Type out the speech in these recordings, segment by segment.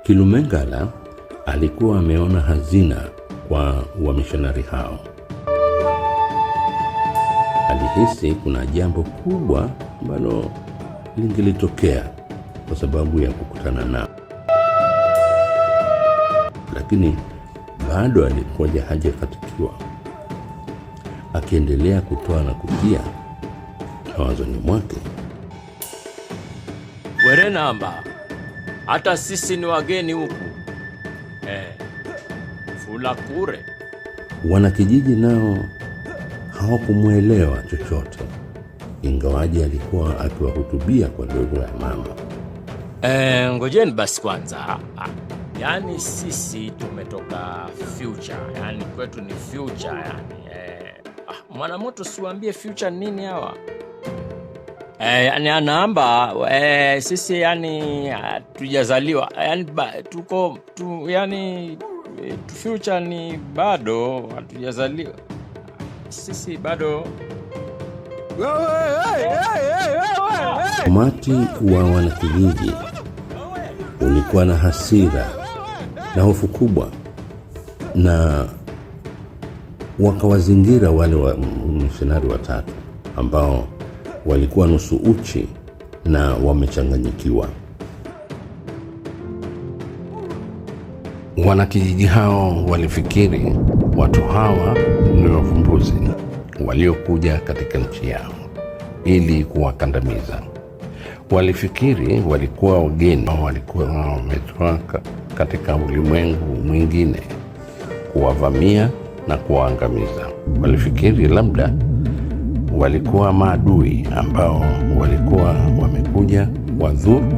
Kilumengala alikuwa ameona hazina kwa wamishonari hao. Alihisi kuna jambo kubwa ambalo lingelitokea kwa sababu ya kukutana nao, lakini bado alikuwa hajakatikiwa, akiendelea kutoa na kutia mawazoni mwake. Werenamba, hata sisi ni wageni huku fula kure. Wanakijiji nao hawakumwelewa chochote, ingawaje alikuwa akiwahutubia kwa lugha ya mama. Ngojeni basi kwanza. Yaani sisi tumetoka future, yaani kwetu ni future yani. Mwanamoto siwaambie future nini hawa? Yani anaamba sisi yani hatujazaliwa yani tuko tu, yani future ni bado hatujazaliwa sisi bado. Umati wa wanakijiji ulikuwa na hasira na hofu kubwa, na wakawazingira wale wa misionari watatu ambao walikuwa nusu uchi na wamechanganyikiwa. Wanakijiji hao walifikiri watu hawa ni wavumbuzi waliokuja katika nchi yao ili kuwakandamiza. Walifikiri walikuwa wageni, walikuwa wametoka katika ulimwengu mwingine kuwavamia na kuwaangamiza. Walifikiri labda walikuwa maadui ambao walikuwa wamekuja wadhuru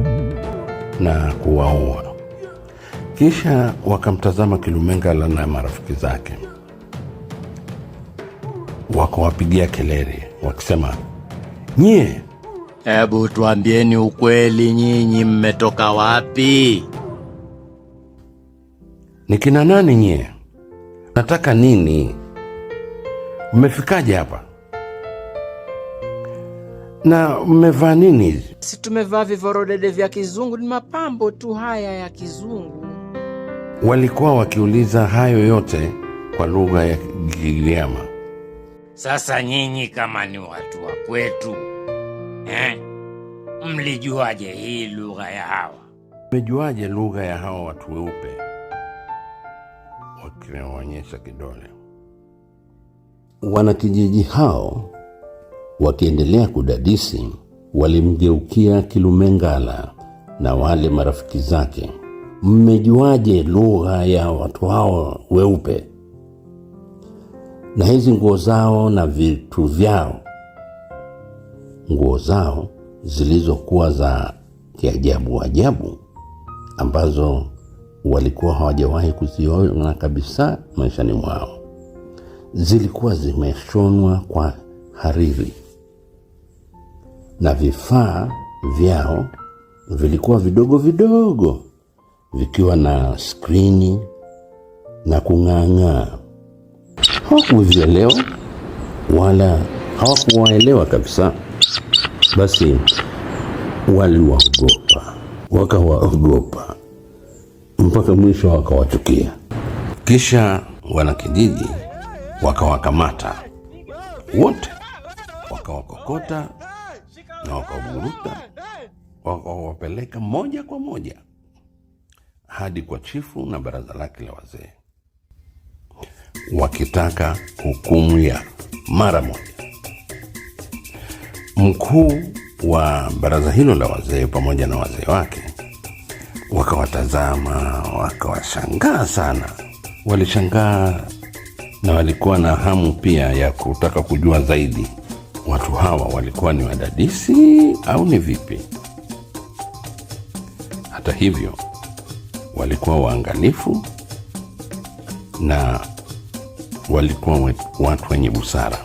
na kuwaua. Kisha wakamtazama Kilumengala na marafiki zake, wakawapigia kelele wakisema, nyie, Hebu tuambieni ukweli, nyinyi mmetoka wapi? Ni kina nani nyie? Nataka nini? Mmefikaje hapa na mmevaa nini hizi? Si tumevaa vivorodede vya kizungu, ni mapambo tu haya ya kizungu. Walikuwa wakiuliza hayo yote kwa lugha ya Kigiriama. Sasa nyinyi kama ni watu wa kwetu mlijuaje hii lugha ya hawa? Mmejuaje lugha ya hawa watu weupe? Wakiwaonyesha kidole. Wanakijiji hao wakiendelea kudadisi, walimgeukia Kilumengala na wale marafiki zake. Mmejuaje lugha ya watu hao weupe na hizi nguo zao na vitu vyao? Nguo zao zilizokuwa za kiajabu ajabu ambazo walikuwa hawajawahi kuziona kabisa maishani mwao, zilikuwa zimeshonwa kwa hariri na vifaa vyao vilikuwa vidogo vidogo vikiwa na skrini na kung'aang'aa. Hawakuvielewa wala hawakuwaelewa kabisa. Basi waliwaogopa, wakawaogopa mpaka mwisho wakawachukia. Kisha wanakijiji wakawakamata wote, wakawakokota na wakawaburuta, wakawapeleka moja kwa moja hadi kwa chifu na baraza lake la wazee, wakitaka hukumu ya mara moja. Mkuu wa baraza hilo la wazee pamoja na wazee wake wakawatazama, wakawashangaa sana. Walishangaa na walikuwa na hamu pia ya kutaka kujua zaidi, watu hawa walikuwa ni wadadisi au ni vipi? Hata hivyo, walikuwa waangalifu na walikuwa watu wenye busara.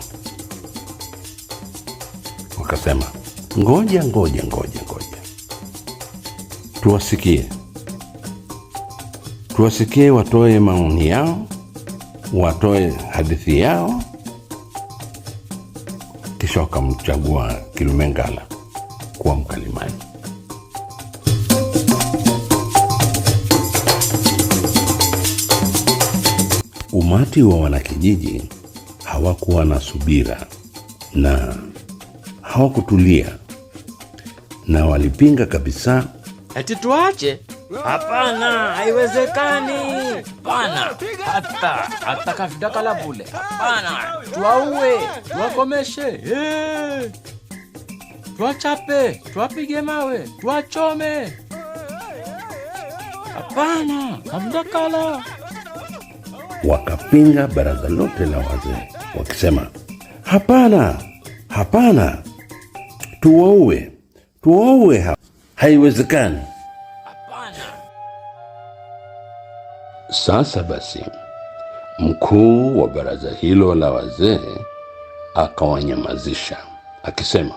Wakasema, ngoja ngoja ngoja ngoja, tuwasikie, tuwasikie, watoe maoni yao, watoe hadithi yao. Kisha wakamchagua Kilumengala kuwa mkalimani. Umati wa wanakijiji hawakuwa na subira na hawakutulia na walipinga kabisa. Eti tuache? Hapana, haiwezekani. Hapana, hata hata kavidakala bule. Hapana, tuwaue, tuwakomeshe. Hey! Tuwachape, tuwapige mawe, tuwachome. Hapana, kavidakala. Wakapinga baraza lote la wazee wakisema, hapana, hapana, tuwaue, tuwaue, haiwezekani. Hapana. Sasa basi, mkuu wa baraza hilo la wazee akawanyamazisha akisema,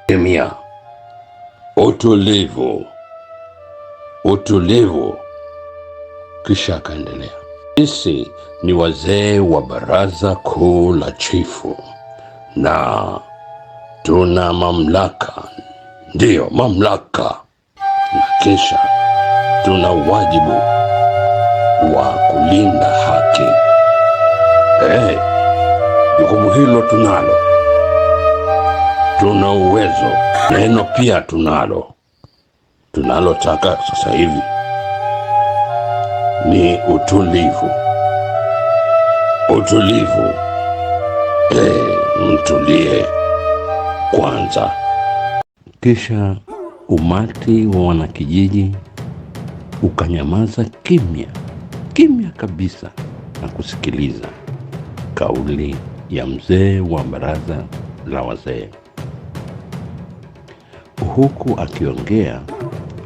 kimya, utulivu, utulivu. Kisha akaendelea, sisi ni wazee wa baraza kuu la chifu na tuna mamlaka, ndiyo mamlaka, na kisha tuna wajibu wa kulinda haki. Hey, jukumu hilo tunalo, tuna uwezo, neno pia tunalo. Tunalotaka sasa hivi ni utulivu, utulivu. Hey, mtulie kwanza. Kisha umati wa wanakijiji ukanyamaza kimya kimya kabisa na kusikiliza kauli ya mzee wa baraza la wazee. Huku akiongea,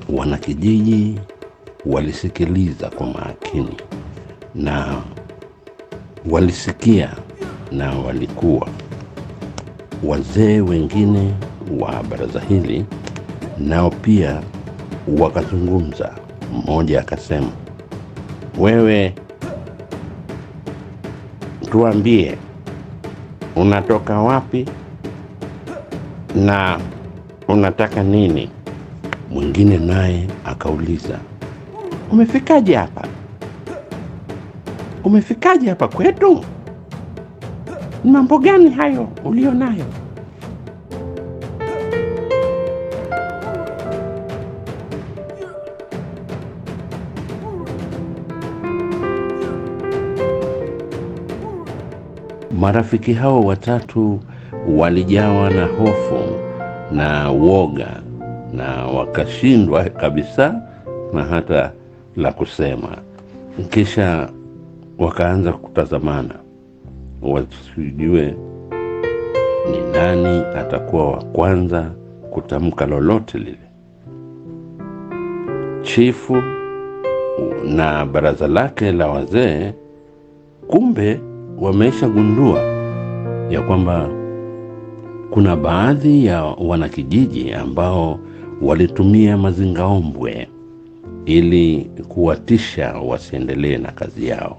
wanakijiji walisikiliza kwa makini na walisikia, na walikuwa wazee wengine wa baraza hili nao pia wakazungumza. Mmoja akasema, wewe tuambie, unatoka wapi na unataka nini? Mwingine naye akauliza, umefikaje hapa? Umefikaje hapa kwetu? Ni mambo gani hayo ulio nayo? Marafiki hao watatu walijawa na hofu na woga na wakashindwa kabisa na hata la kusema. Kisha wakaanza kutazamana wasijue ni nani atakuwa wa kwanza kutamka lolote lile. Chifu na baraza lake la wazee kumbe wameishagundua ya kwamba kuna baadhi ya wanakijiji ambao walitumia mazingaombwe ili kuwatisha wasiendelee na kazi yao.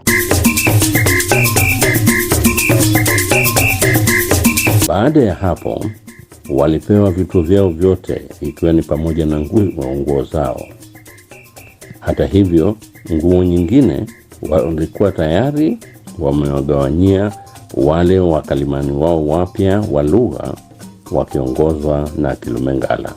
Baada ya hapo walipewa vitu vyao vyote, ikiwa ni pamoja na nguo zao. Hata hivyo, nguo nyingine walikuwa tayari wamewagawanyia wale wakalimani wao wapya wa lugha wakiongozwa na Kilumengala.